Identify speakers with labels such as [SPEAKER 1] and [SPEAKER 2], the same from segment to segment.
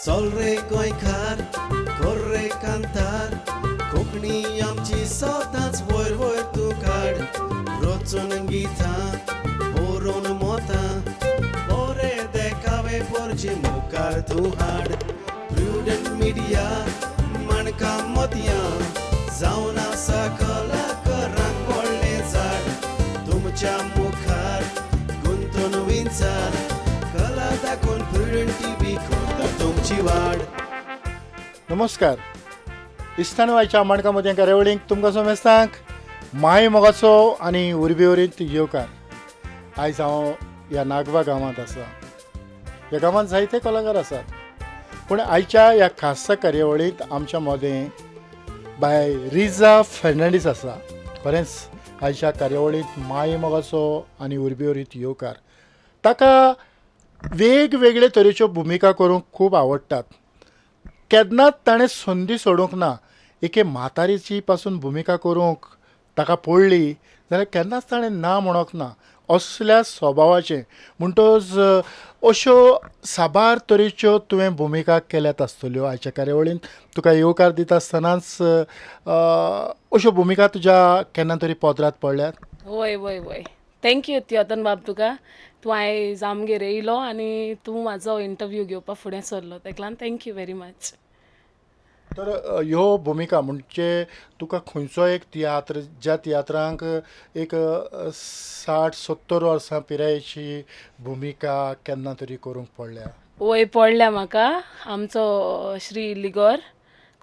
[SPEAKER 1] चल रे गोंयकार, कर रे कांतार, कोंकणी आमची सदांच वयर वयर तूं काड. रचून गितां बरोवन मोतां, बरे देखावे पोरचे मुखार तूं हाड. प्रुडंट मिडिया माणकां मोतयां जावन आसा कलाकारांक व्हडलें झाड. तुमच्या मुखार गुंतून विंचार, कला दाखोवन प्रुडंट टीव्ही करता तुमची वाड.
[SPEAKER 2] नमस्कार, इस्तानवायच्या माणका मदीं कार्यावळींक तुमकां समेस्तांक माय मोगाचो आनी उर्बेवरीत येवकार. आयज हांव ह्या नागवा गांवांत आसा. ह्या गांवांत जायते कलाकार आसात, पूण आयच्या ह्या खासा कार्यावळींत आमच्या मदें बाय रिजा फेर्नांडीस आसा. खरेंच आयच्या कार्यावळींत माय मोगाचो आनी उर्बेवरीत येवकार. ताका वेगवेगळे तरेच्यो भुमिका करूंक खूब आवडटात. केन्नाच ताणें संदी सोडूंक ना. एके म्हातारेची पासून भुमिका करूंक ताका पडली जाल्यार केन्नाच ताणें ना म्हणूंक ना, असल्या स्वभावाचें. म्हणटच अश्यो साबार तरेच्यो तुवें भुमिका केल्यात आसतल्यो. आयच्या कार्यावळींत तुका येवकार दिता आसतनाच अश्यो भुमिका तुज्या केन्ना तरी पदरांत पडल्यात?
[SPEAKER 3] वय वय वय, thank you थियोतन बाब, तुका तूं आयज आमगेर येयलो आनी तूं म्हाजो इंटरव्यू घेवपा फुडें सरलो, तेका लागून thank you very much.
[SPEAKER 2] तर ह्यो भुमिका म्हणजे तुका खंयचो एक तियात्र ज्या तियात्रांक एक 60-70 वर्सां पिरायेची भुमिका केन्ना तरी करूंक पडल्या?
[SPEAKER 3] वय, पडल्या म्हाका. आमचो श्री लिगोर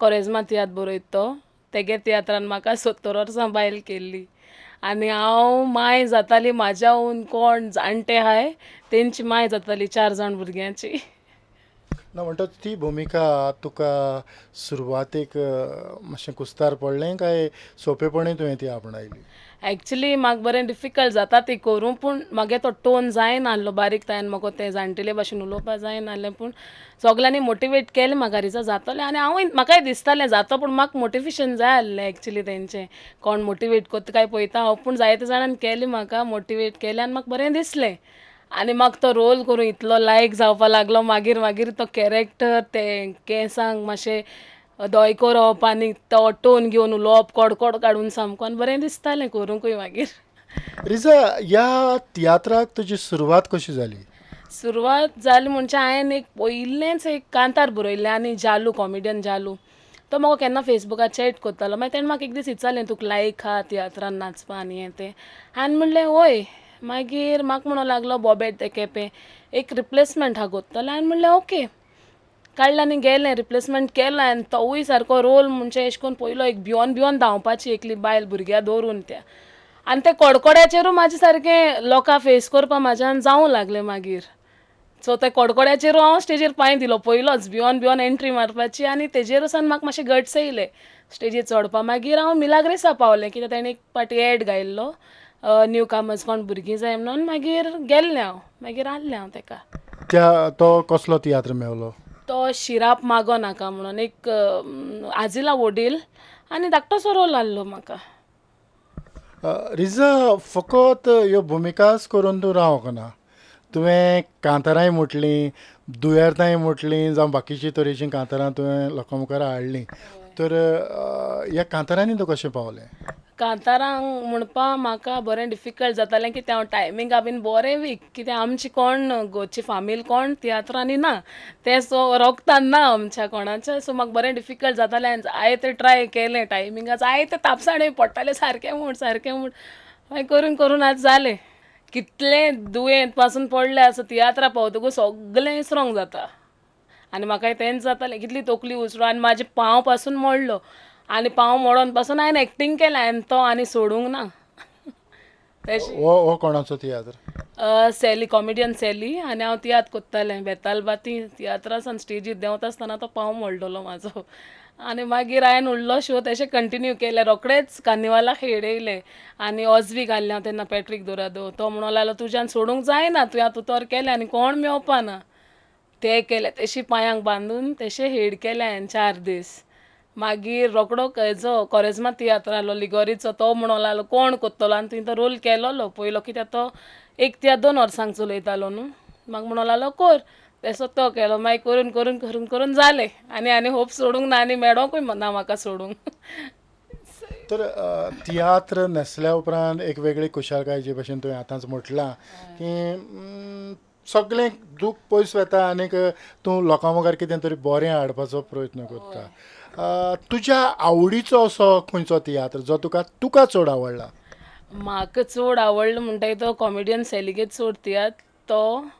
[SPEAKER 3] कोरेज्मा तियात्र बरयत तो, तेगे तियात्रान म्हाका 70 वर्सां बायल केल्ली आनी हांव माय जाताली. म्हाज्याहून कोण जाणटे आहाय तेंची माय जाताली, 4 जाण भुरग्यांची.
[SPEAKER 2] ना, म्हणटच ती भुमिका तुका सुरवातेक मातशें कुस्तार पडलें काय सोंपेपणी तुवें ती आपणायली?
[SPEAKER 3] एक्चुली म्हाका बरें डिफिकल्ट जाता ती करूं, पूण म्हागे तो टोन जायना आहलो बारीक तायन, म्हाका तें जाणटेले भाशेन उलोवपा जायना आहलें. पूण सगल्यांनी मोटिवेट केलें म्हाका, रिजा जातलें, आनी हांवूय म्हाकाय दिसतालें जातो, पूण म्हाका मोटिवेशन जाय आहलें एक्चुली तेंचें. कोण मोटिवेट कोत्ता काय पळयता हांव, पूण जायते जाणांनी केलें म्हाका मोटिवेट केलें आनी म्हाका बरें दिसलें. आनी म्हाका तो रोल करूं इतलो लायक जावपा लागलो. मागीर मागीर तो कॅरेक्टर, ते केंसांक मातशें धोय करप आनी तो टोन घेवन उलोवप कडकड काडून सामको, आनी बरें दिसतालें करूंकूय मागीर.
[SPEAKER 2] रिजा, ह्या तियात्राक तुजी सुरवात कशी जाली?
[SPEAKER 3] सुरवात जाली म्हणजे हांवें एक पयलेंच एक कांतार बरयल्लें आनी जालू, कॉमिडियन जालू, तो म्हाका केन्ना फेसबुकार चॅट करतालो. मागीर तेणें म्हाका एक दीस विचारलें, तुका लायक आहा तियात्रान नाचपा आनी हें तें? हांवें म्हणलें वय. मागीर म्हाका म्हणूंक लागलो बोबेट ते केपें एक रिप्लेसमेंट आहा कोत्तलो. हांवें म्हणलें ओके, काडलें आनी गेलें, रिप्लेसमेंट केलो. आनी तोवूय सारको रोल म्हणजे एशें कोन्न पयलो एक भियोन भियोन धांवपाची एकली बायल भुरग्या दवरून त्या, आनी ते कडकड्याचेरूय म्हाजें सारकें लोकां फेस करपा म्हाज्यान जावं लागलें मागीर. सो ते कडकड्याचेरूय हांव स्टेजीर पांय दिलो पयलोच, भियोन भियोन एंट्री मारपाची, आनी तेजेर वचून म्हाका मातशें गट्स येयले स्टेजीर चडपा. मागीर हांव मिलाग्रेसा पावलें, कित्याक तेणें एक पाटी एड घायल्लो, न्यू कामर्स कोण भुरगीं जाय म्हणून. मागीर गेल्लें हांव, मागीर आहलें हांव तेका.
[SPEAKER 2] त्या तो कसलो तियात्र मेवलो?
[SPEAKER 3] तो शिराप मागो नाका म्हणून एक आजिला वडील आनी धाकटोसो रोल आहलो म्हाका.
[SPEAKER 2] रिजा, फकत ह्यो भुमिकाच करून तूं रावंक ना, तुवें कांतारांय म्हटलीं, दुयेर्तांय म्हटलीं, जावं बाकीची तरेचीं कांतारां तुवें लोकां मुखार हाडलीं. तर ह्या कांतारांनी तूं कशें पावलें?
[SPEAKER 3] कांतारांक म्हणपा म्हाका बरें डिफिकल्ट जातालें, कित्याक हांव टायमिंगा बीन बरें वीक, कित्याक आमची कोण घरची फामील कोण तियात्रांनी ना, तें सो रोगतान ना आमच्या कोणाच्या. सो म्हाका बरें डिफिकल्ट जातालें. हांवें जायते ट्राय केलें टायमिंगा, जायते तापसाणे पडटाले, सारकें म्हूण सारकें म्हूण, मागीर करून करून आतां जालें. कितलें दुयेंत पासून पडलें आसा, तियात्रा पावतकूच सगलें स्ट्रोंग जाता. आनी म्हाकाय तेंच जातालें, कितली तकली उसळो आनी म्हाजे पांव पासून मोडलो, आनी पांव मोडोन पासून हांवें एक्टींग केलें, हांवें तो आनी सोडूंक ना. तेशें.
[SPEAKER 2] हो कोणाचो तियात्र?
[SPEAKER 3] Sally, comedian Sally. आनी हांव तियात्र कोत्तालें बेतालबाती तियात्रासान. स्टेजीर देंवता आसतना तो पांव मोडलेलो म्हाजो, आनी मागीर हांवें उरलो शो तेशें कंटिन्यू केलें. रोखडेच कार्निवालाक हेड येयलें आनी ऑजवी घाल्लें हांव तेन्ना पॅट्रीक दोरादो. तो म्हणूंक लागलो तुज्यान सोडूंक जायना, तुवें आतां उतर केलें आनी कोण मेवपा ना. ते केले तेशी पांयांक बांदून तेशें हेड केलें हांवें 4 दीस. मागीर रोकडो हेजो कोरेज्मा तियात्र आहलो लिगोरीचो, तो म्हणूंक लागलो कोण कोत्तलो, आनी तुवें तो रोल केलोलो पयलो, कित्याक तो एक तियात्र 2 वर्सांक चलयतालो न्हू. म्हाका म्हणूंक लागलो कर. तेसो तो केलो. मागीर करून करून करून करून जालें आनी आनी होप सोडूंक ना आनी मेळोंकूय ना म्हाका सोडूंक.
[SPEAKER 2] तर तियात्र न्हेसल्या उपरांत एक वेगळी खुशालकाय, जे भशेन तुवें आतांच म्हटलां की सगळें दूख पयस वता आनीक तूं लोकां मुखार कितें तरी बरें हाडपाचो प्रयत्न करता. तुज्या आवडीचो असो खंयचो तियात्र जो तुका तुका चड आवडला?
[SPEAKER 3] म्हाका चड आवडलो म्हणटा तो कॉमेडियन सेलिगेट चड तियात्र, तो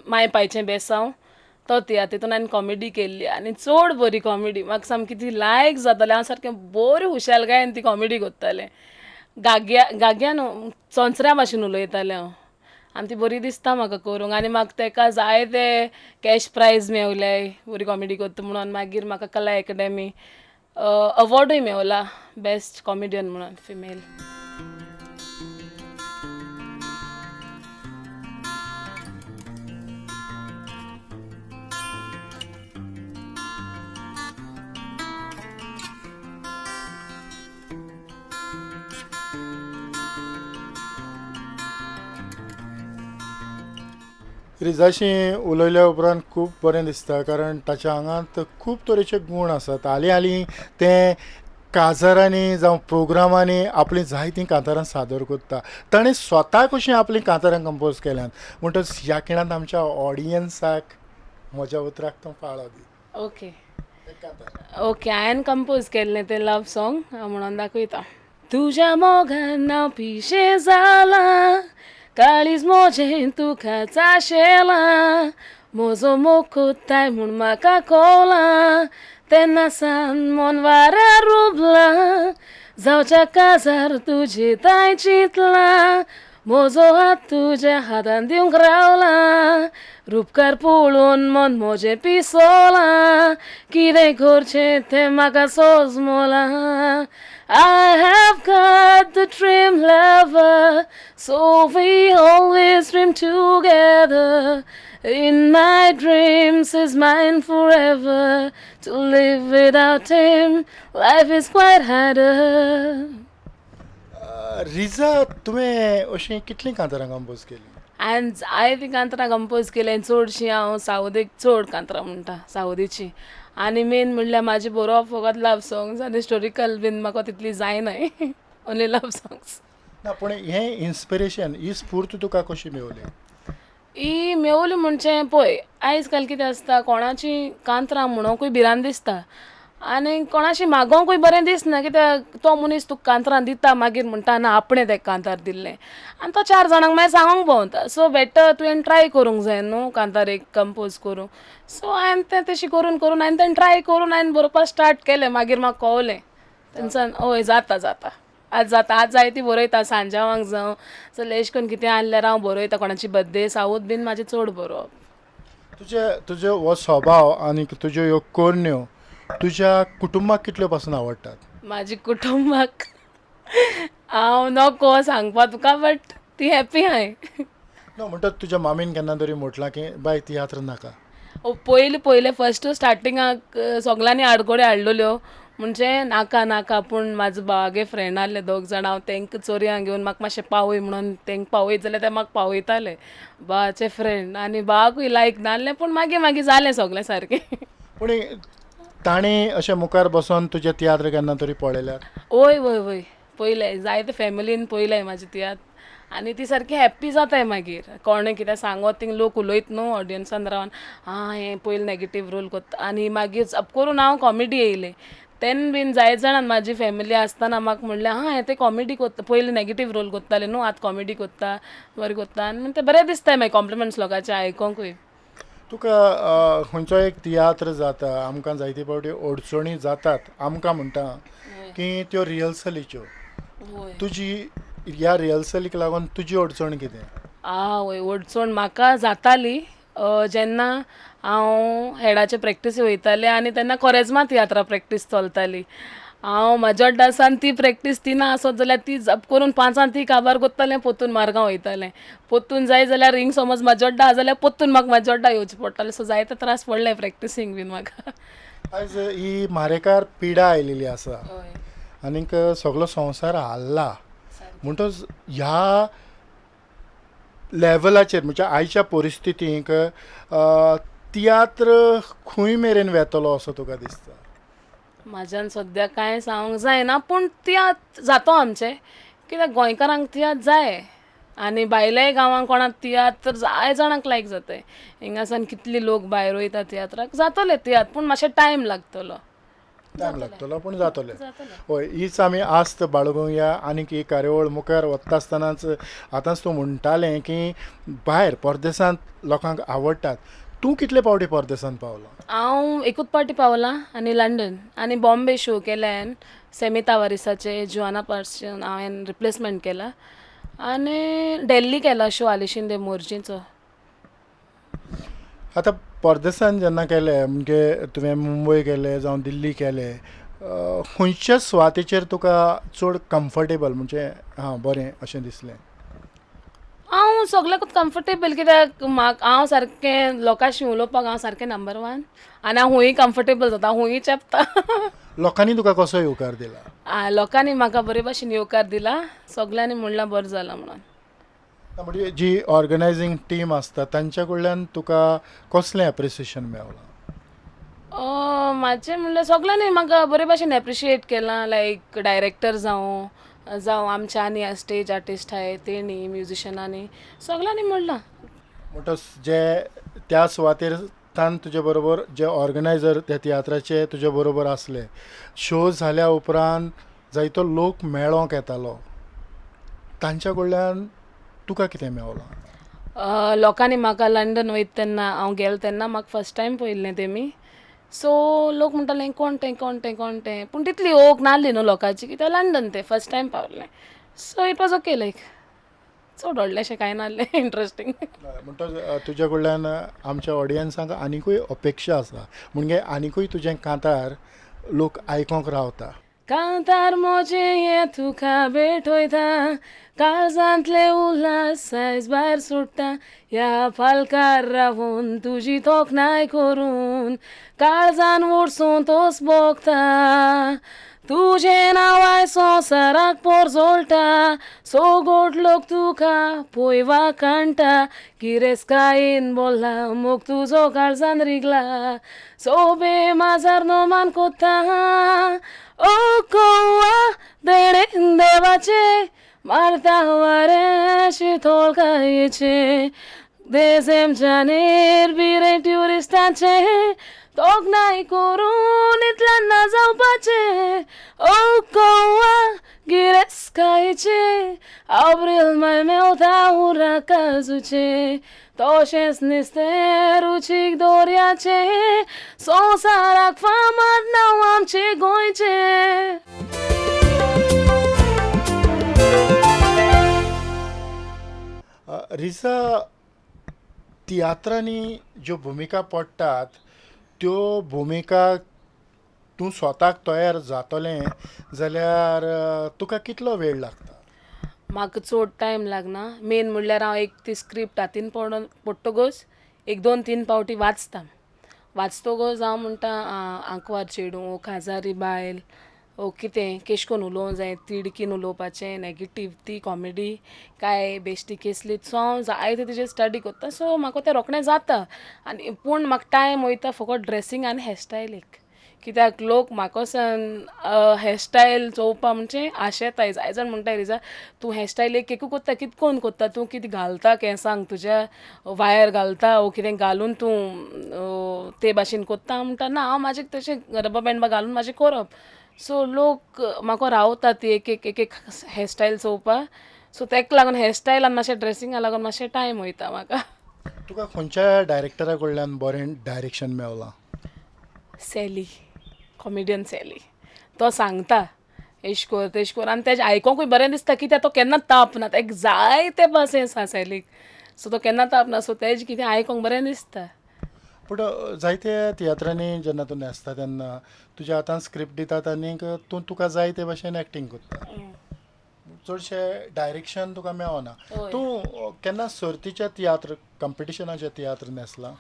[SPEAKER 3] माय पायचें बेसांव, तो तियात्र. तितून हांवें कॉमेडी केल्ली आनी चड बरी कॉमेडी, म्हाका सामकी ती लायक जाताली. हांव सारकें बरी खुशालकायेन ती कॉमेडी करतालें. गाग्या गाग्या न्हू चोंचऱ्या भाशेन उलयतालें हांव आनी ती बरी दिसता म्हाका करूंक. आनी म्हाका तेका जायते कॅश प्रायज मेवले बरी कॉमेडी करता म्हणून. मागीर म्हाका कला एकाडेमी अवॉर्डूय मेवला बेस्ट कॉमेडियन म्हणून फिमेल.
[SPEAKER 2] रिजाशी उलयल्या उपरांत खूब बरें दिसता, कारण ताच्या आंगांत खूब तरेचे गूण आसात. हालीं हालीं तें काजारांनी जावं प्रोग्रामांनी आपलीं जायतीं कांतारां सादर करता. ताणें स्वता कशीं आपलीं कांतारां कंपोज केल्यांत म्हणटच ह्या खिणांत आमच्या ऑडियन्साक म्हज्या उतराक तूं पाळो दी.
[SPEAKER 3] ओके ओके, हांवें कंपोज केल्लें तें लव सॉंग म्हणून दाखयता. तुज्या मोगान हांव पिशें जालां, काळीज म्हजें तुका चाशेलां, म्हजो मोग कोत्ताय म्हूण म्हाका कोवलां, तेन्ना सान मन वाऱ्यार रुबलां, जावच्या काजार तुजे ताय चिंतलां, म्हजो हात तुज्या हातान दिवंक रावलां, रुपकार पळोवन मन म्हजें पिसोलां, कितें करचें तें म्हाका सोजमलां. I have got the dream lover, so we always dream together. In my dreams is mine forever. To live without him, life is quite harder.
[SPEAKER 2] Riza, तुवें अशीं कितलीं कांतारां कंपोज केलीं?
[SPEAKER 3] हांवें जायतीं कांतरां कंपोज केलीं. चडशीं हांव सावदीक चड कांतरां म्हणटा, सावदीचीं. आनी मेन म्हणल्यार म्हाजें बरोवप फकत लव सोंग्स आनी हिस्टोरिकल बीन म्हाका तितली जायनाय, ओन्ली लव सोंग्स.
[SPEAKER 2] ना, पूण हें इन्स्पिरेशन, ही स्फूर्त तुका कशी मेवली?
[SPEAKER 3] ही मेवली म्हणजे पळय, आयज काल कितें आसता, कोणाची कांतरां म्हणोंकूय भिरांत दिसता आनी कोणाशी मागोंकूय बरें दिसना, कित्याक तो मनीस तुका कांतरां दिता, मागीर म्हणटा ना आपणें तेका कांतार दिल्लें आनी तो चार जाणांक मागीर सांगूंक भोंवता. सो बेटर तुवें ट्राय करूंक जाय न्हू कांतार एक कंपोज करूंक. सो हांवें तें तशें करून करून हांवें तें ट्राय करून हांवें बरोवपाक स्टार्ट केलें. मागीर म्हाका कवलें तेंच्यान हय जाता जाता आज जाता, आज जायती बरयता. सांजावांक जावं जाल्यार अशें करून कितें आहल्यार हांव बरयता. कोणाची बर्थडे सावथ बीन म्हाजें चड बरोवप.
[SPEAKER 2] तुजे हो स्वभाव आनी तुज्यो ह्यो करण्यो तुज्या कुटुंबाक कितल्यो पासून आवडटात?
[SPEAKER 3] म्हाज्या कुटुंबाक हांव नको सांगपा तुका, बट ती हॅप्पी हाय.
[SPEAKER 2] ना म्हणटच तुज्या मामीन केन्ना तरी म्हटलां की बाय तियात्र नाका?
[SPEAKER 3] पयलीं पयलें फस्ट स्टार्टिंगाक सगल्यांनी आडकोड्यो हाडलेल्यो म्हणजे नाका नाका, पूण म्हाजो भावागे फ्रेंड आहले दोग जाण, हांव तेंकां चोरयां घेवन म्हाका मातशें पावय म्हणून तेंकां पावयत जाल्यार ते म्हाका पावयताले, भावाचे फ्रेंड. आनी भावाकूय लायक नासलें, पूण मागीर मागीर जालें सगलें सारकें.
[SPEAKER 2] पूण ताणें अशें मुखार बसोन तुजे तियात्र केन्ना तरी पळयल्यात?
[SPEAKER 3] वय वय वय, पयले जायते फॅमिलीन पयले म्हाजे तियात्र आनी ती सारकी हॅप्पी जाताय. मागीर कोणें कितें सांगत थिंग लोक उलयत न्हू ऑडियन्सान रावन, आं हें पयलीं नेगेटीव रोल कोत्ता आनी मागीर अप करून हांव कॉमेडी येयलें. तेन्ना बीन जायत जाणां म्हाजी फॅमिली आसतना म्हाका म्हणलें आं हें तें कॉमेडी कोत्ता, पयलीं नेगेटीव रोल कोत्तालें न्हू, आतां कॉमेडी कोत्ता, बरें कोत्ता. आनी तें बरें दिसता मागीर कॉम्प्लिमेंट्स लोकांचे आयकोंकूय.
[SPEAKER 2] तुका खंयचो एक तियात्र जाता, आमकां जायते फावटी अडचणी जातात, आमकां म्हणटा की त्यो रिहर्सलीच्यो, तुजी ह्या रिहर्सलीक लागून तुजी अडचण कितें?
[SPEAKER 3] आवय, अडचण म्हाका जाताली जेन्ना हांव हेडाचे प्रॅक्टीस वयतालें आनी तेन्ना कोरेज्मा तियात्रा प्रॅक्टीस चलताली. हांव म्हाज्या डासान ती प्रॅक्टीस तिना आसत जाल्यार ती जप करून पांचान ती काबार कोत्तालें, पोत्तून मारगांव वयतालें. पोत्तून जाय जाल्यार रिंग समज म्हाजोड्डा आसा जाल्यार पोत्तून म्हाका म्हाजोड्डा येवचें पडटालें. सो जायते त्रास पडले प्रॅक्टिसींग बीन म्हाका.
[SPEAKER 2] आयज ही मारेकार पिडा आयलेली आसा आनीक सगलो संवसार हाल्ला, म्हणटच ह्या लेवलाचेर म्हणजे आयच्या परिस्थितीक तियात्र खंय मेरेन वेतलो असो तुका दिसता?
[SPEAKER 3] म्हाज्यान सद्या कांय सांगूंक जायना, पूण तियात्र जातो आमचे, कित्याक गोंयकारांक तियात्र जाय आनी भायल्याय गांवांक कोणाक तियात्र जाय जाणांक लायक जाताय. हिंगासान कितले लोक भायर वयता तियात्राक, जातले तियात्र, पूण मातशें टायम लागतलो.
[SPEAKER 2] टायम लागतलो पूण जातलें. हय, हीच आमी आस्त बाळगुया. आनीक ही कार्यावळ मुखार वता आसतनाच आतांच तूं म्हणटालें की भायर परदेसांत लोकांक आवडटात, तूं कितले पावटी परदेसांत पावला?
[SPEAKER 3] हांव एकूच पावटी पावलां आनी लंडन आनी बॉम्बे शो केले हांवें, सेमी तावारिसाचे जुआना पार्सन हांवें रिप्लेसमेंट केला आनी दिल्ली केला शो आलिशिंदे दे मोर्जीचो.
[SPEAKER 2] आतां परदेसान जेन्ना केले म्हणजे तुवें मुंबय केले जावं दिल्ली केले, खंयच्या सुवातेचेर तुका चड कम्फर्टेबल म्हणजे हां बरें अशें दिसलें?
[SPEAKER 3] हांव सगल्याकूच कम्फर्टेबल, कित्याक म्हाका हांव सारकें लोकांशी उलोवपाक हांव सारकें नंबर 1 आनी हांव हुंय कम्फर्टेबल जाता, हुंय चेपता.
[SPEAKER 2] लोकांनी तुका कसो येवकार दिला?
[SPEAKER 3] लोकांनी म्हाका बरे भाशेन येवकार दिला, सगल्यांनी म्हणलां बरें जालां म्हणून.
[SPEAKER 2] म्हणजे जी ऑर्गनायझींग टीम आसता तांच्या कडल्यान तुका कसलें एप्रिसिएशन मेवलां?
[SPEAKER 3] म्हाजें म्हणल्यार सगल्यांनी म्हाका बरे भाशेन एप्रिशिएट केलां, लायक डायरेक्टर जावं जावं आमच्या आनी स्टेज आर्टिस्ट आहाय तेणी, म्युजिशनांनी, सगल्यांनी म्हणलां.
[SPEAKER 2] म्हणटच जे त्या सुवातेर तान तुजे बरोबर जे ऑर्गनायझर त्या तियात्राचे तुजे बरोबर आसले, शो जाल्या उपरांत जायतो लोक मेळोंक येतालो, तांच्या कडल्यान तुका कितें मेवलां?
[SPEAKER 3] लोकांनी म्हाका लंडन वयता तेन्ना हांव गेलें तेन्ना म्हाका फर्स्ट टायम पळयल्लें तेमी, सो लोक म्हणटाले कोण तें कोण तें कोण तें, पूण तितली ओक नासली न्हू लोकांची, कित्याक लंडन तें फर्स्ट टायम पावलें. So it was okay, like चड व्हडलेंशें कांय नासलें इंट्रस्टींग.
[SPEAKER 2] म्हणटच तुज्या कडल्यान आमच्या ऑडियन्सांक आनिकूय अपेक्षा आसा, म्हणजे आनिकूय तुजें कांतार लोक आयकोंक रावता.
[SPEAKER 3] कांतार म्हजें हें तुका भेटयता, काळजांतले उल्हास सायज भायर सुट्टा, ह्या फालकार रावून तुजी तोखणाय करून काळजान वडसून तोस भोगता, तुजें नांवाय संवसाराक पोरजोळटा, सोगोट लोक तुका पळय वाखाणटा, गिरेस्तकायेन बोल्ला मोग तुजो काळजान रिगला, सोबे माजार नोमान कोत्ता, ओ गोवा देणे देवाचे मारता वारें शितोळकायेचें, देझेम जानेर बिरे ट्युरिस्टांचे तोखणाय करून इतल्यान ना जावपाचें, ओ गोवा गिरेस्तकायेचें आब्रील माय मेवता उरा काजूचें, तशेंच नुस्तें रुचीक दर्याचें, संवसाराक फामाद नांव आमचें गोंयचें.
[SPEAKER 2] रिजा, तियात्रांनी ज्यो भुमिका पडटात त्यो भुमिका तूं स्वताक तयार जातलें जाल्यार तुका कितलो वेळ लागता?
[SPEAKER 3] म्हाका चड टायम लागना. मेन म्हणल्यार हांव एक ती स्क्रिप्ट हातीन पडटकच एक 2-3 पावटी वाचता, वाचतकच हांव म्हणटा आंकवार चेडूं ओ काजारी बायल ओ कितें केश कोन्न उलोवंक जाय, तिडकीन उलोवपाचें, नेगेटीव ती कॉमेडी काय बेश्टी केसली, सो हांव जायते तेजेर स्टडी कोत्ता, सो म्हाका तें रोखडें जाता. आनी पूण म्हाका टायम वयता फकत ड्रेसींग आनी हेअरस्टायलीक, कित्याक लोक म्हाकोसान हेअरस्टायल चोवपा म्हणजे आशेताय, जाय जाण म्हणटाय रिजा तूं हेअरस्टायल एक एकू कोत्ता, कितें कोन्न कोत्ता तूं, कितें घालता केंसांक तुज्या वायर घालता ओ कितें घालून तूं ते भाशेन कोत्ता? म्हणटा ना, हांव म्हाजें तशें रबर बँड घालून म्हाजें करप. सो लोक म्हाका रावता ती एक एक एक एक हेअरस्टायल चोवपा, सो तेका लागून हेअरस्टायल आनी मातशें ड्रेसिंगा लागून मातशें टायम वयता म्हाका.
[SPEAKER 2] तुका खंयच्या डायरेक्टरा कडल्यान बरें डायरेक्शन मेवलां?
[SPEAKER 3] सॅली, कॉमेडियन सॅली, तो सांगता एश कोर तेश कोर आनी तेजें आयकोंकूय बरें दिसता, कित्याक तो केन्ना ताप ना, तेका जाय ते भाशेन आसा सॅलीक, सो तो केन्ना ताप ना, सो तेजें कितें आयकोंक बरें दिसता.
[SPEAKER 2] पूण जायते तियात्रांनी जेन्ना तूं न्हेसता तेन्ना तुज्या हातान स्क्रिप्ट दितात आनीक तूं तुका जाय ते भाशेन एक्टींग करता, चडशें डायरेक्शन तुका मेळना. तूं केन्ना सर्तीचे तियात्र, कंपिटिशनाचे तियात्र न्हेसला?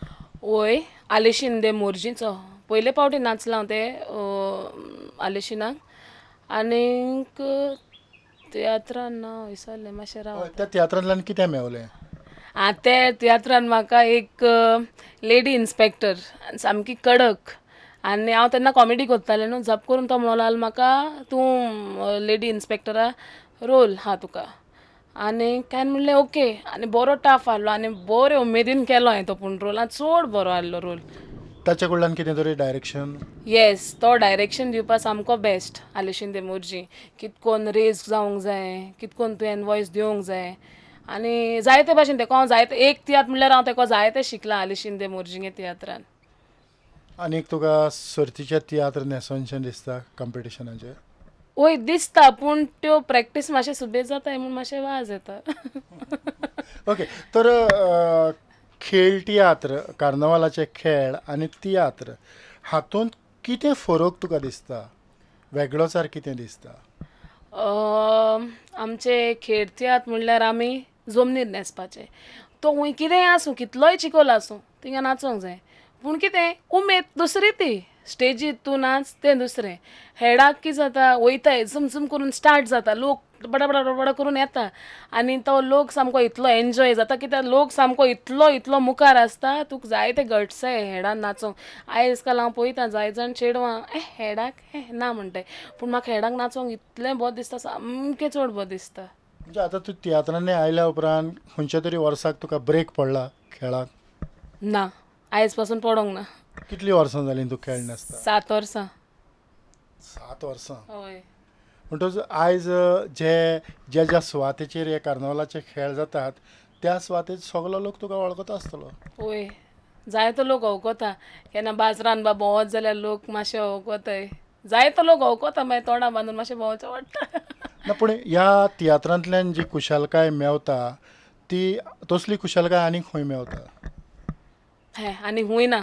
[SPEAKER 3] वय, आलेशीन दे मोर्जीचो पयले पावटी नाचलां हांव ते आलेशिनाक, आनीक तियात्रान ना विसरलें मातशें राव.
[SPEAKER 2] त्या तियात्रांतल्यान कितें मेवलें?
[SPEAKER 3] ते तियात्रान म्हाका एक लेडी इन्स्पेक्टर सामकी कडक, आनी हांव तेन्ना कॉमेडी करतालें न्हू, जप करून तो म्हणो लागलो म्हाका तूं लेडी इन्स्पेक्टरा रोल आहा तुका. आनी काय म्हणलें ओके, आनी बरो टाफ आहलो आनी बरे उमेदीन केलो हांवें तो, पूण रोल आनी चड बरो आहलो रोल.
[SPEAKER 2] ताच्या कडल्यान कितें तरी डायरेक्शन?
[SPEAKER 3] येस, तो डायरेक्शन दिवपा सामको बेस्ट आलेशीन दे मोरजी, कितकोन रेज जावंक जाय, कितकोन तुवें वॉयस दिवंक जाय, आनी जायते भाशेन तेका हांव जायते एक तियात्र म्हणल्यार हांव तेका जायते शिकलां आलेशीन दे मोरजींगे तियात्रान.
[SPEAKER 2] आनीक तुका सर्तीचे तियात्र न्हेसोनशें दिसता कॉम्पिटिशनाचेर?
[SPEAKER 3] वय दिसता, पूण त्यो प्रॅक्टीस मातशें सुबेज जाता म्हूण मातशें वाज येता.
[SPEAKER 2] ओके, तर खेळ तियात्र, कार्नवालाचे खेळ आनी तियात्र हातूंत कितें फरक तुका दिसता, वेगळोचार कितें दिसता?
[SPEAKER 3] आमचे खेळ तियात्र म्हणल्यार आमी जमनीर न्हेसपाचें, तो खंय कितेंय आसूं, कितलोय चिकोल आसूं, थिंगा नाचोंक जाय. पूण कितें उमेद दुसरी ती, स्टेजीर तूं नाच तें दुसरें. हेडाक कितें जाता, वयताय झुम झुम करून स्टार्ट जाता, लोक बडा बडा बडा करून येता आनी तो लोक सामको इतलो एन्जॉय जाता कित्याक लोक सामको इतलो इतलो मुखार आसता, तुका जायते गट्स जाय हेडान नाचोंक. आयज काल हांव पळयता जाय जाण चेडवां हेडाक ना म्हणटाय, पूण म्हाका हेडाक नाचोंक इतलें बरें दिसता, सामकें चड बरें दिसता.
[SPEAKER 2] म्हणजे आतां तूं तियात्रांनी आयल्या उपरांत खंयच्या तरी वर्साक तुका ब्रेक पडला खेळाक?
[SPEAKER 3] ना, आयज पासून पडोंक ना.
[SPEAKER 2] कितलीं वर्सां जालीं तूं खेळ नासता?
[SPEAKER 3] 7 वर्सां.
[SPEAKER 2] 7 वर्सां?
[SPEAKER 3] हय.
[SPEAKER 2] म्हणटच आयज जे ज्या ज्या सुवातेचेर हे कार्नवालाचे खेळ जातात त्या सुवातेर सगलो लोक तुका वळखता आसतलो?
[SPEAKER 3] वय, जायतो लोक वळखता. केन्ना बाजारान बा भोंवत जाल्यार लोक मातशे वळखताय, जायतो लोक वळखता, मागीर तोंडा बांदून मातशें भोंवचें पडटा.
[SPEAKER 2] ना, पूण ह्या तियात्रांतल्यान जी खुशालकाय मेवता ती तसली खुशालकाय आनी खंय मेवता?
[SPEAKER 3] हे आनी खूंय ना,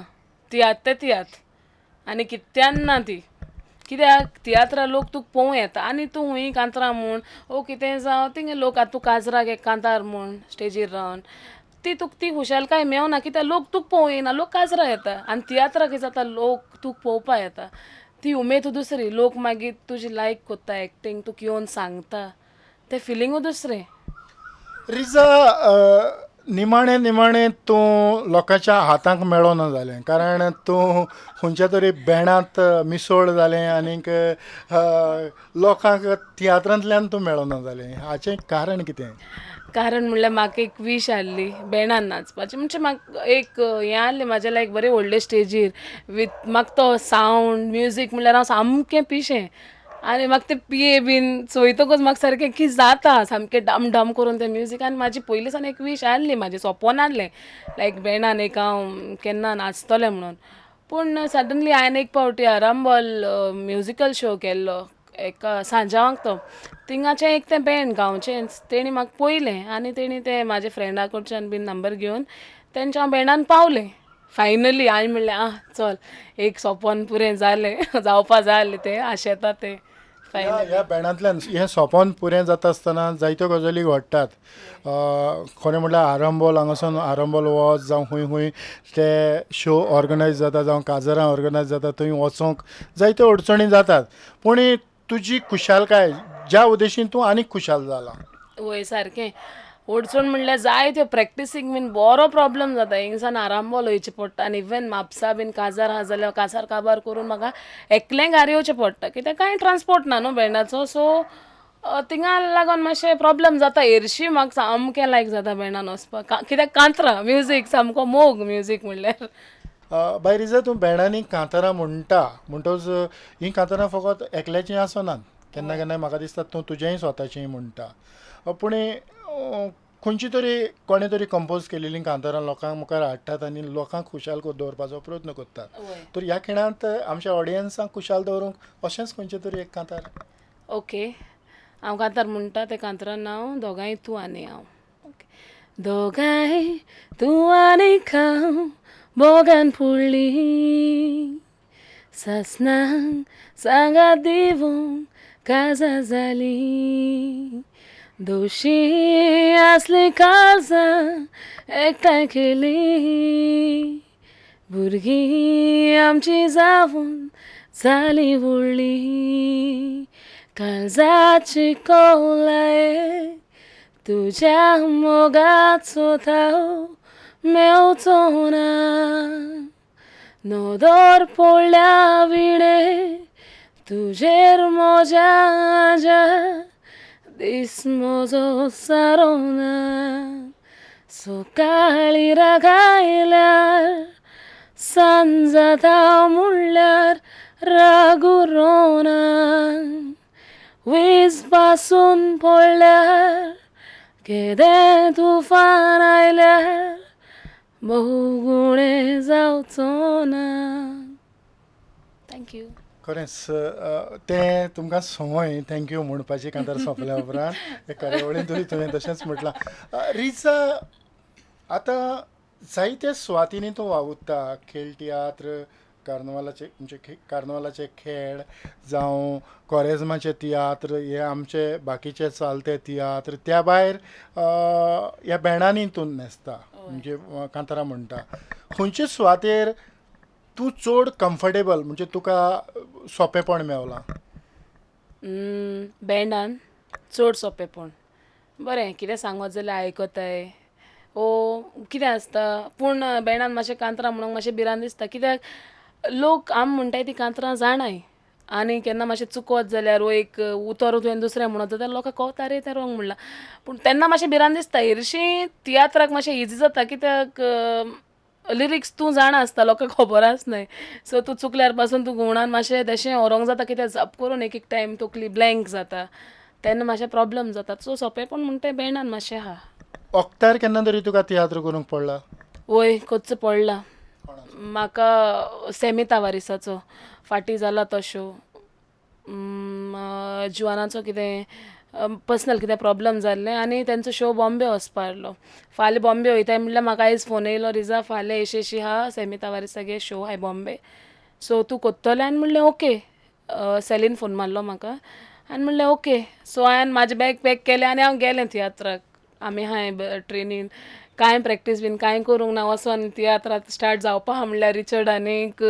[SPEAKER 3] तियात्र ते तियात्र आनी कित्यान ना ती, कित्याक तियात्रा लोक तुका पळोवंक येता आनी तूं खूंय कांतरां म्हूण ओ कितें जावं थिंगा लोक आतां तूं काजराक एक कांतार म्हूण स्टेजीर रावन ती तुका ती खुशालकाय मेवना, कित्याक लोक तुका पळोवंक येना, लोक काजरा येता. आनी तियात्रा कितें जाता, लोक तुका पळोवपा येता, ती उमेद दुसरी, लोक मागीर तुजी लायक कोत्ता एक्टींग, तुका येवन सांगता, तें फिलिंगूय दुसरें.
[SPEAKER 2] रिजा, निमाणें निमाणें तूं लोकांच्या हातांक मेळना जालें, कारण तूं खंयच्या तरी बॅणांत मिसळ जालें आनीक लोकांक तियात्रांतल्यान तूं मेळना जालें, हाचें कारण कितें?
[SPEAKER 3] कारण म्हणल्यार म्हाका एक वीश आहली बॅणान नाचपाची, म्हणजे म्हाका एक हें आहलें म्हाजें लायक बरें व्हडले स्टेजीर वीथ म्हाका तो सावंड म्युजीक म्हणल्यार हांव सामकें पिशें, आनी म्हाका तें पिये बीन चोयतकच म्हाका सारकें कितें जाता, सामकें डम डम करून तें म्युजीक. आनी म्हाजी पयलीं सावन एक वीश आहली, म्हाजें सोंपोन आहलें लायक बॅणान एक हांव केन्ना नाचतलें म्हणून. पूण सडनली हांवें एक फावटी आरांबोल म्युजिकल शो केल्लो एका सांजावांक, तो थिंगाचें एक तें बँड गांवचेंच, तेणी म्हाका पळयलें आनी तेणी तें म्हाजे फ्रेंडा कडच्यान बीन नंबर घेवन तेंच्या हांव बँडान पावलें. फायनली हांवें म्हणलें आं चल एक सोंपोन पुरें जालें, जावपा जाय आसलें तें आशेता तें.
[SPEAKER 2] ह्या बँडांतल्यान हें सोंपोन पुरें जाता आसतना जायत्यो गजाली घडटात. खरें म्हणल्यार आरंबोल हांगासून आरंबोल वच जावं खंय खंय ते शो ऑर्गनायज जाता जावं काजरां ऑर्गनायज जाता थंय वचोंक जायत्यो अडचणी जातात, पूण तुजी खुशालकाय ज्या उद्देशीन तूं आनीक खुशाल जाला.
[SPEAKER 3] वय सारकें, अडचण म्हणल्यार जायत्यो प्रॅक्टिसींग बीन बरो प्रोब्लम जाता, हिंगसान आरांबोल वयचें पडटा आनी इवन म्हापसा बीन काजार आहा जाल्यार काजार काबार करून म्हाका एकलें घार येवचें पडटा, कित्याक कांय ट्रांसपोर्ट ना न्हू बँडाचो, सो थिंगा लागोन मातशें प्रोब्लम जाता. हेरशी म्हाका सामकें लायक जाता बँडान वचपाक, कित्याक कांतरां म्युजीक सामको मोग म्युजीक म्हणल्यार.
[SPEAKER 2] बाय रिजा, तूं बँडांनी कांतारां म्हणटा म्हणटच हीं कांतारां फकत एकल्याचीं आसनात, केन्ना केन्ना म्हाका दिसता तूं तुजेंय स्वताचीं म्हणटा, पूण खंयची तरी कोणें तरी कंपोज केलेलीं कांतारां लोकांक मुखार हाडटात आनी लोकांक खुशाल दवरपाचो प्रयत्न करतात, तर ह्या खिणांत आमच्या ऑडियन्सांक खुशाल दवरूंक अशेंच खंयचें तरी एक कांतार.
[SPEAKER 3] ओके, हांव कांतार म्हणटा तें कांतरान नांव दोगांय तूं आनी हांव. ओके. दोगांय तूं आनी हांव मोगान फुडली, सासणांक सांगात दिवंक काजार जाली, दोशी आसली काळजां एकठांय केली, भुरगीं आमची जावन जाली व्हडली, काळजाची कोलाय तुज्या मोगाचो थाव मेवचो ना, नदर पडल्या विणे तुजेर म्हज्या आज्या दीस म्हजो सारो ना, सकाळीं राग आयल्यार सांज जाता म्हणल्यार राग उरोना, वीज पासून पडल्यार केदें तुफान आयल्यार भोवगुणे जावचो ना. Thank you.
[SPEAKER 2] खरेंच तें तुमकां संवय thank you म्हणपाची कांतार सोंपल्या उपरांत ते कार्यावळींतूय तुवें तशेंच म्हटलां. रिजा, आतां जायत्या सुवातींनी तूं वावुरता, खेळ तियात्र, कार्नवालाचे म्हणजे कार्नवालाचे खेळ जावं कोरेज्माचे तियात्र, हे आमचे बाकीचे चालते तियात्र, त्या भायर ह्या बँडांनी तूं न्हेसता म्हणजे कांतारां म्हणटा. खंयचे सुवातेर तूं चड कम्फर्टेबल म्हणजे तुका सोंपेपण मेवलां?
[SPEAKER 3] बँडान चड सोंपेपण. बरें कितें सांगत जाल्यार आयकताय ओ कितें आसता, पूण बँडान मातशें कांतरां म्हणूंक मातशें भिरांत दिसता, कित्याक लोक आमी म्हणटाय ती कांतरां जाणाय आनी केन्ना मातशें चुकत जाल्यार वो एक उतर तुवें दुसरें म्हणत जाल्यार लोकांक कळटा रे तें रोंग म्हणलां, पूण तेन्ना मातशें भिरांत दिसता. हरशीं तियात्राक मातशें इजी जाता कित्याक लिरिक्स तूं जाणा आसता, लोकांक खबर आसनाय, सो तूं चुकल्यार पासून तूं घुंवणान मातशें तशें व्हरोंक जाता, कित्याक जप करून एक एक टायम तकली ब्लँक जाता तेन्ना मातशें प्रोब्लम जाता. सो सोंपेपण म्हणटा तें बँडान मातशें आहा.
[SPEAKER 2] ओक्तार केन्ना तरी तुका तियात्र करूंक पडला?
[SPEAKER 3] वय, करचो पडला म्हाका. सेमी तावारिसाचो फाटीं जाला तो शो, जुवानाचो कितें पर्सनल कितें प्रोब्लम जाल्लें आनी तेंचो शो बॉम्बे वचपा आहलो. फाल्यां बॉम्बे वयताय म्हणल्यार म्हाका आयज फोन येयलो, रिजा फाल्यां एशी एशी आहा सेमी तावारिसागे शो आहाय बॉम्बे, सो तूं कोत्तोलें? आनी म्हणलें ओके. सेलीन फोन मारलो म्हाका आनी म्हणलें ओके. सो हांवें म्हाजें बॅग पॅक केलें आनी हांव गेलें तियात्राक. आमी हांय ट्रेनीन कांय प्रॅक्टीस बीन कांय करूंक ना, वचोन तियात्रांत स्टार्ट जावपा आहा म्हणल्यार रिचर्ड आनीक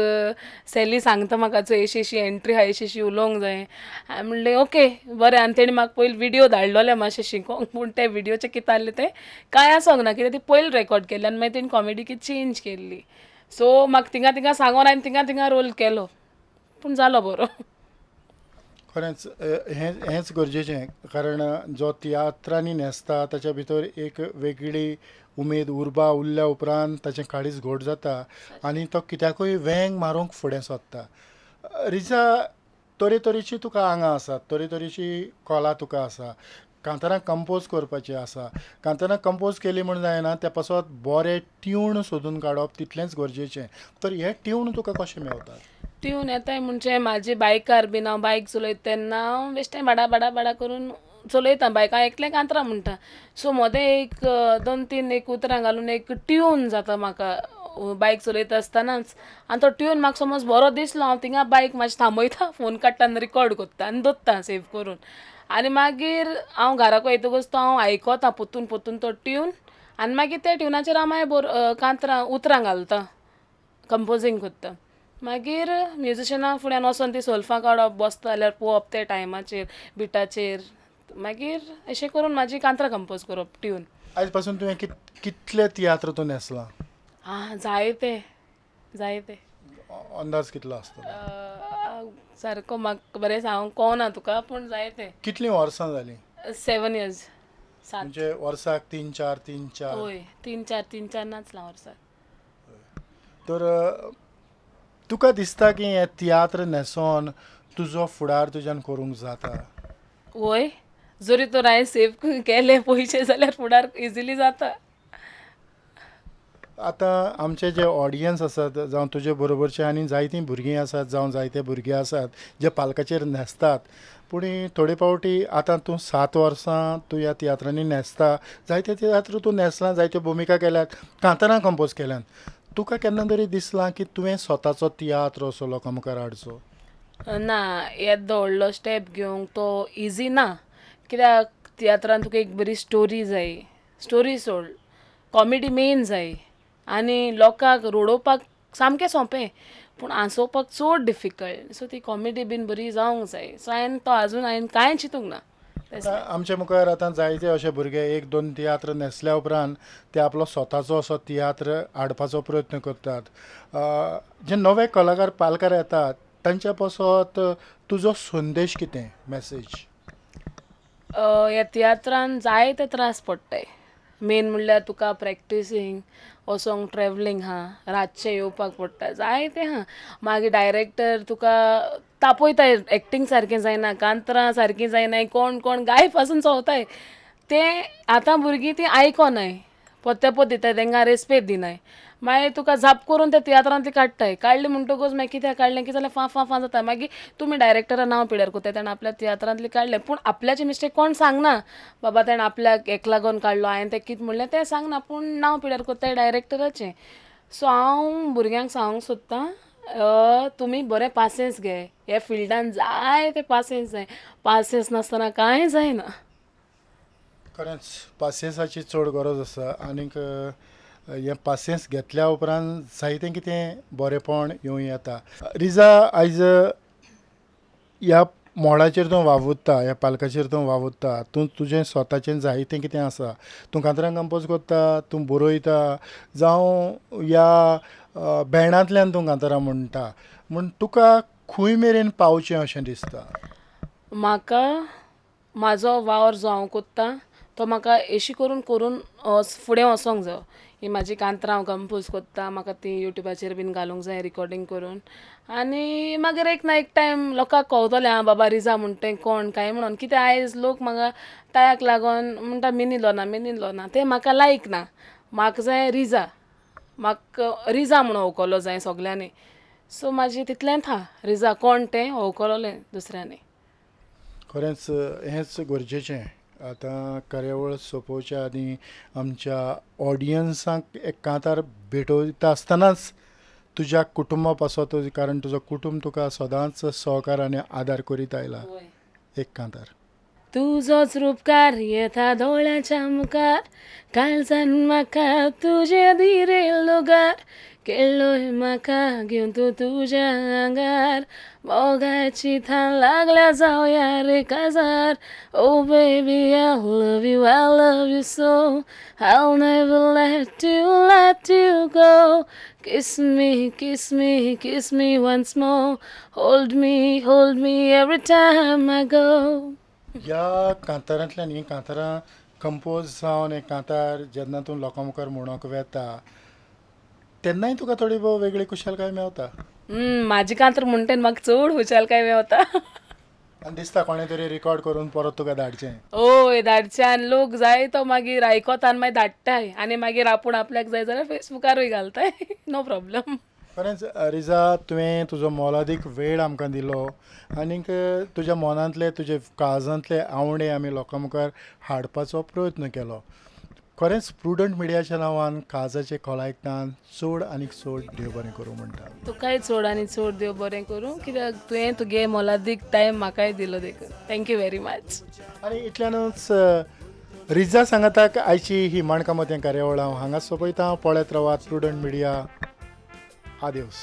[SPEAKER 3] सॅली सांगता म्हाका, चोय एशी एशी एंट्री आहा, एशी एशी उलोवंक जाय. हांवें म्हणलें ओके बरें. आनी तेणी म्हाका पयलीं विडियो धाडलोले मातशें शिकोंक, पूण ते विडियोचें कितें आहलें तें कांय आसोंक ना, कित्याक ती पयलीं रेकॉर्ड केल्ली आनी मागीर तेणी कॉमेडी कितें चेंज केल्ली. सो म्हाका थिंगा थिंगा सांगोन हांवें थिंगा थिंगा रोल केलो, पूण जालो बरो.
[SPEAKER 2] खरेंच हें हेंच गरजेचें, कारण जो तियात्रांनी न्हेसता ताच्या भितर एक वेगळी उमेद उर्बा उरल्या उपरांत ताचें काळीज घट जाता आनी तो कित्याकूय वेंग मारूंक फुडें सोदता. रिजा, तरेतरेची तुका आंगां आसात, तरेतरेची कला तुका आसा, कांतारां कंपोज करपाची आसा. कांतारां कंपोज केली म्हूण जायना, त्या पासत बरें ट्यून सोदून काडप तितलेंच गरजेचें. तर हें ट्यून तुका कशें मेवता?
[SPEAKER 3] ट्यून येताय म्हणजे म्हाजी बायकार बीन हांव बायक चलयता तेन्ना हांव बेश्टें बाडा बाडा बाडा करून चलयता बायक, हांव एकलें कांतरां म्हणटा. सो मोदें एक दोन तीन एक उतरां घालून एक ट्यून जाता म्हाका बायक चलयता आसतनाच, आनी तो ट्यून म्हाका समज बरो दिसलो, हांव थिंगा बायक मातशें थांबयता, फोन काडटा आनी रिकॉर्ड करता आनी दवरता सेव करून. आनी मागीर हांव घराक वयतकच तो हांव आयकता पोत्तून पोत्तून तो ट्यून, आनी मागीर त्या ट्युनाचेर हांव मागीर कांतरां उतरां घालता, कंपोजींग करता. मागीर म्युजिशना फुड्यान वचोन ती सोल्फां काडप, बसता जाल्यार पळोवप ते टायमाचेर बिटाचेर, मागीर अशें करून म्हाजी कांतरां कंपोज करप ट्यून.
[SPEAKER 2] आयज पासून तुवें कितले तियात्र तूं न्हेसला?
[SPEAKER 3] आं, जायते जायते.
[SPEAKER 2] अंदाज कितलो आसतलो?
[SPEAKER 3] सारको म्हाका बरें सांगूंक कळना तुका, पूण जायते.
[SPEAKER 2] कितलीं वर्सां जालीं?
[SPEAKER 3] 7 इयर्स. सात.
[SPEAKER 2] म्हणजे वर्साक 3 4 3 4?
[SPEAKER 3] हय, 3 4 3 4 नाचलां वर्साक.
[SPEAKER 2] तर तुका दिसता की हे तियात्र न्हेसोन तुजो फुडार तुज्यान करूंक जाता?
[SPEAKER 3] वय, जरी तर हांवें सेव केले पयशे जाल्यार फुडार इजिली जाता.
[SPEAKER 2] आतां आमचे जे ऑडियन्स आसात, जावं तुजे बरोबरचे आनी जायतीं भुरगीं आसात, जावं जायते भुरगे आसात जे पालकाचेर न्हेसतात, पूण थोडे फावटी आतां तूं 7 वर्सां तूं ह्या तियात्रांनी न्हेसता, जायते तियात्र तूं न्हेसला, जायत्यो भुमिका केल्यात, कांतारां कंपोज केल्यात, तुका केन्ना तरी दिसलां की तुवें स्वताचो तियात्र असो लोकां मुखार हाडचो?
[SPEAKER 3] ना, येदो व्हडलो स्टेप घेवंक तो इजी ना, कित्याक तियात्रान तुका एक बरी स्टोरी जाय, स्टोरी सोड कॉमेडी मेन जाय, आनी लोकांक रडोवपाक सामकें सोंपें पूण हांसोवपाक चड डिफिकल्ट. सो ती कॉमेडी बीन बरी जावंक जाय. सो हांवें तो आजून हांवें कांय चिंतूंक ना.
[SPEAKER 2] आमच्या मुखार आतां जायते अशे भुरगे एक दोन तियात्र न्हेसल्या उपरांत ते आपलो स्वताचो असो तियात्र हाडपाचो प्रयत्न करतात. जे नवे कलाकार पालकार येतात तांच्या पासत तुजो संदेश कितें, मॅसेज?
[SPEAKER 3] ह्या तियात्रान जायते त्रास पडटाय. मेन म्हणल्यार तुका प्रॅक्टिसींग वचोंक ट्रॅवलींग आहा, रातचें येवपाक पडटा, जायतें आहा. मागीर डायरेक्टर तुका तापयताय, एक्टींग सारकें जायना, कांतरां सारकीं जायनाय, कोण कोण गाय पासून चोवताय. तें आतां भुरगीं तीं आयकोनाय, पोत्ते पोत दिताय, तेंकां रेस्पेद दिनाय. मागीर तुका झाप करून ते तियात्रांतली काडटाय. काडली म्हणटकूच मागीर कित्याक काडलें कितें जाल्यार फां फां फां जाता. मागीर तुमी डायरेक्टरा नांव पिड्यार करताय, तेणें आपल्या तियात्रांतली काडलें, पूण आपल्याची मिस्टेक कोण सांगना, बाबा तेणें आपल्याक एक लागून काडलो, हांवें तें कितें म्हणलें तें सांगना, पूण नांव पिड्यार करताय डायरेक्टराचें. सो हांव भुरग्यांक सांगूंक सोदतां, तुमी बरें पासियेंस घे, ह्या फिल्डान जाय तें पासियेंस जाय, पासियेंस नासतना कांय जायना.
[SPEAKER 2] खरेंच पासियेंसाची चड गरज आसा आनीक हें पासियेंस घेतल्या उपरांत जायतें कितें बरेंपण येवं येता. रिजा, आयज ह्या मोडाचेर तूं वावुरता, ह्या पालकाचेर तूं वावुरता, तूं तुजें स्वताचें जायतें कितें आसा, तूं कांतरां कंपोज करता, तूं बरयता, जावं ह्या बँडांतल्यान तूं कांतरां म्हणटा, म्हूण तुका खंय मेरेन पावचें अशें दिसता?
[SPEAKER 3] म्हाका म्हाजो वावर जो हांव कोत्ता तो म्हाका एशी करून करून फुडें वचोंक जायो. ही म्हाजी कांतरां हांव कंपोज कोत्ता, म्हाका ती युट्यूबाचेर बीन घालूंक जाय रिकॉर्डींग करून, आनी मागीर एक ना एक टायम लोकांक कळटलें आं बाबा रिजा म्हणटा तें कोण काय म्हणून. कित्याक आयज लोक म्हाका तायाक लागून म्हणटा मिनी लोना, मिनी लोना, तें म्हाका लायक ना. म्हाका जाय रिजा, म्हाका रिजा म्हणून वळखलो जाय सगल्यांनी. सो म्हाजी तितलेंच आहा, रिजा कोण तें वळखलोलें दुसऱ्यांनी.
[SPEAKER 2] खरेंच हेंच गरजेचें. आतां कार्यावळ सोंपोवच्या आदीं आमच्या ऑडियन्सांक एक कांतार भेटयता आसतनाच तुज्या कुटुंबा पासत, कारण तुजो कुटुंब तुका सदांच सहकार आनी आदार करीत आयला, एक कांतार.
[SPEAKER 3] तुजोच रुपकार येता दोळ्यांच्या मुखार, काळजान म्हाका तुजे दिरे लोगार, केल्लोय म्हाका घेवन तूं तुज्या आंगार, मोगाची थान लागल्या जावया रे काजार. Oh baby I love you, I love you so, I'll never let you, let you go. Kiss me, kiss me, kiss me once more, hold me, hold me every time I go.
[SPEAKER 2] ह्या कांतारांतल्यान हीं कांतारां compose जावन एक कांतार जेन्ना तूं लोकां मुखार म्हणूंक वेता तेन्नाय तुका थोडी भोव वेगळी खुशालकाय मेवता.
[SPEAKER 3] म्हाजी कांतर म्हणटा तेन्ना म्हाका चड खुशालकाय मेवता.
[SPEAKER 2] आनी दिसता कोणें तरी रिकॉर्ड करून परत तुका धाडचें.
[SPEAKER 3] हय धाडचें, आनी लोक जाय तो मागीर आयकोता आनी मागीर धाडटाय, आनी मागीर आपूण आपल्याक जाय जाल्यार फेसबुकारूय घालताय. No problem.
[SPEAKER 2] खरेंच रिजा, तुवें तुजो मोलादीक वेळ आमकां दिलो आनीक तुज्या मनांतले, तुजे काळजांतले आवडे आमी लोकां मुखार हाडपाचो प्रयत्न केलो. खरेंच प्रुडंट मिडियाच्या नांवान काळजाचे खोलायकतान चड आनीक चड देव बरें करूं म्हणटा.
[SPEAKER 3] तुकाय चड आनी चड देव बरें करूं, कित्याक तुवें तुगे मोलादीक टायम म्हाकाय दिलो देखून. Thank you very much.
[SPEAKER 2] आनी इतल्यानूच रिजा सांगाताक आयची ही माणकामतें कार्यावळ हांव हांगा सोंपयता. पळयत रावात प्रुडंट मिडिया. आदेवस.